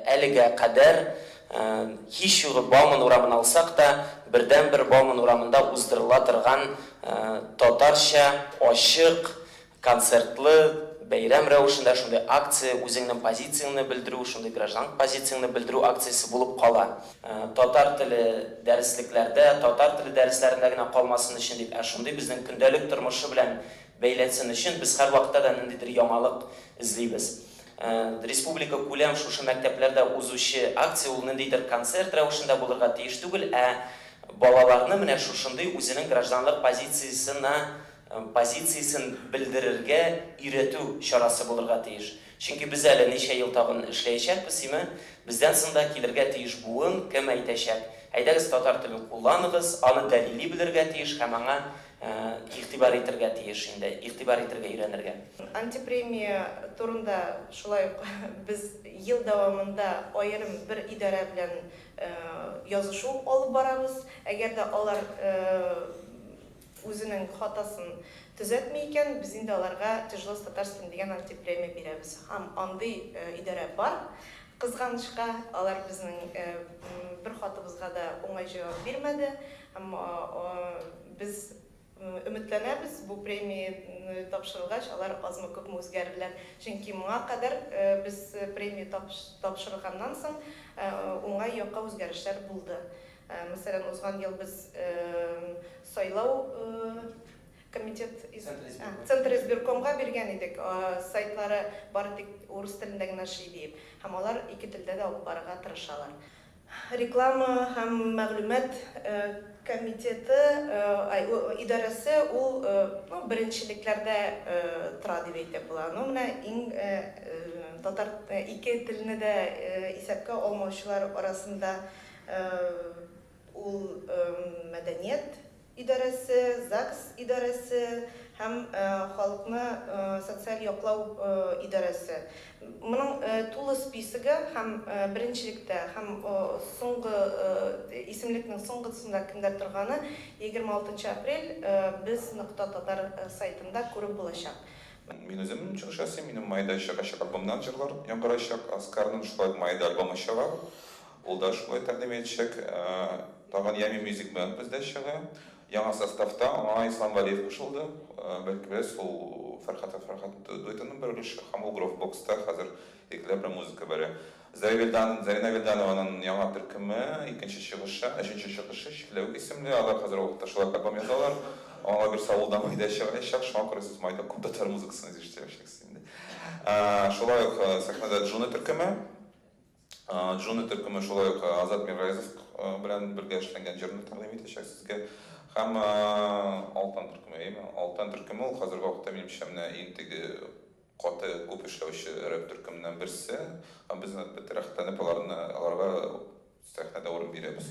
Әлегә кадәр, һич югы Бауман урамын алсак та, бердәнбер Бауман урамында уздырыла торган татарча ачык концертлы бәйрәм рәвешендә шундый акция, үзеңнең позицияңне белдерү, шундый гражданлык позицияңне белдерү акциясе булып кала. Татар теле дәреслекләрдә, татар теле дәресләрендә генә калмасын өчен дип, ә шундый безнең көндәлек тормышы белән бәйләнсен өчен без һәрвакытта да ниндидер яңалык эзлибез. Республика күләм шушы мәктәпләрдә узучы акция ул ниндидер концерт рәвешендә булырга тиеш түгел, ә балаларны менә шушындый үзенең гражданлык позициясенә позициясен белдерергә өйрәтү чарасы булырга тиеш. Чөнки без әле ничә ел тагын эшләячәкбез, име? Бездән соң да килергә тиеш буын кем әйтәчәк, әйдәгез татар телен кулланыгыз, аны дәлилли белергә тиеш һәм аңа игътибар итергә тиеш инде, игътибар итергә өйрәнергә. Антипремия турында шулай ук без ел дәвамында аерым бер идарә белән язышу алып барабыз. Әгәр дә алар үзенең хатасын төзәтми икән, без инде аларга Тяжело с татарским дигән антипремия бирәбез. Һәм андый идарә бар. Кызганычка, алар безнең бер хатыбызга да уңай җавап бирмәде. Һәм без өметләнәбез, бу премия тапшырылгач, алар азмы-күпме үзгәрерләр. Чөнки моңа кадәр без премия тапшырганнан соң уңай якка үзгәрешләр булды. Мәсәлән, узган ел без сайлау комитет Центр избиркомга биргән идек, сайтлары бары тик урыс телендә генә эшли диеп. Һәм алар ике телдә дә алып барырга тырышалар. Реклама һәм мәгълүмат комитеты, идарәсе ул, ну, беренчелекләрдә тора дип әйтеп була. Ну, менә иң татар ике телне дә исәпкә алмаучылар арасында Ул мәдәният идарәсе, ЗАГС идарәсе һәм халыкны социаль яклау идарәсе. Моның тулы списогы һәм беренчелектә һәм соңгы исемлекнең соңгысында кемнәр торганы 26 нчы апрель без нокта татар сайтында күреп булачак. Мин үзем чыгыш ясыйм, минем майда чыгачак альбомнан җырлар яңгырачак. Оскарның шулай ук майда альбомы чыга. Ул да шулай тәкъдим итәчәк. Тагын Yummy Music Band бездә чыга. Яңа составта аңа Ислам Вәлиев кушылды. Бәлки беләсез, ул Фәрхат һәм Фәрхат дуэтының бер өлеше һәм ул Groove Box-та хәзер егетләр белән музыка бәрә. Зарина Вильдан, Зарина Вильданованың яңа төркеме, икенче чыгышы, өченче чыгышы, Чикләвек исемле. Алар хәзер вакытта шулай ук альбом язалар. Алла бирсә, ул да майда чыгачак. Шуңа күрә сез майда күп татар музыкасын ишетәчәксез инде. Шулай ук сәхнәдә Джуна төркеме. Джуна төркеме шулай ук Азат Миргаязов белән бергә эшләнгән җырны тәкъдим итәчәк сезгә. Һәм Алтан төркеме, әйеме? Алтан төркеме ул хәзерге вакытта минемчә менә иң теге каты күп эшләүче рэп төркеменнән берсе. Һәм без әлбәттә рәхәтләнеп аларны аларга сәхнәдә урын бирәбез.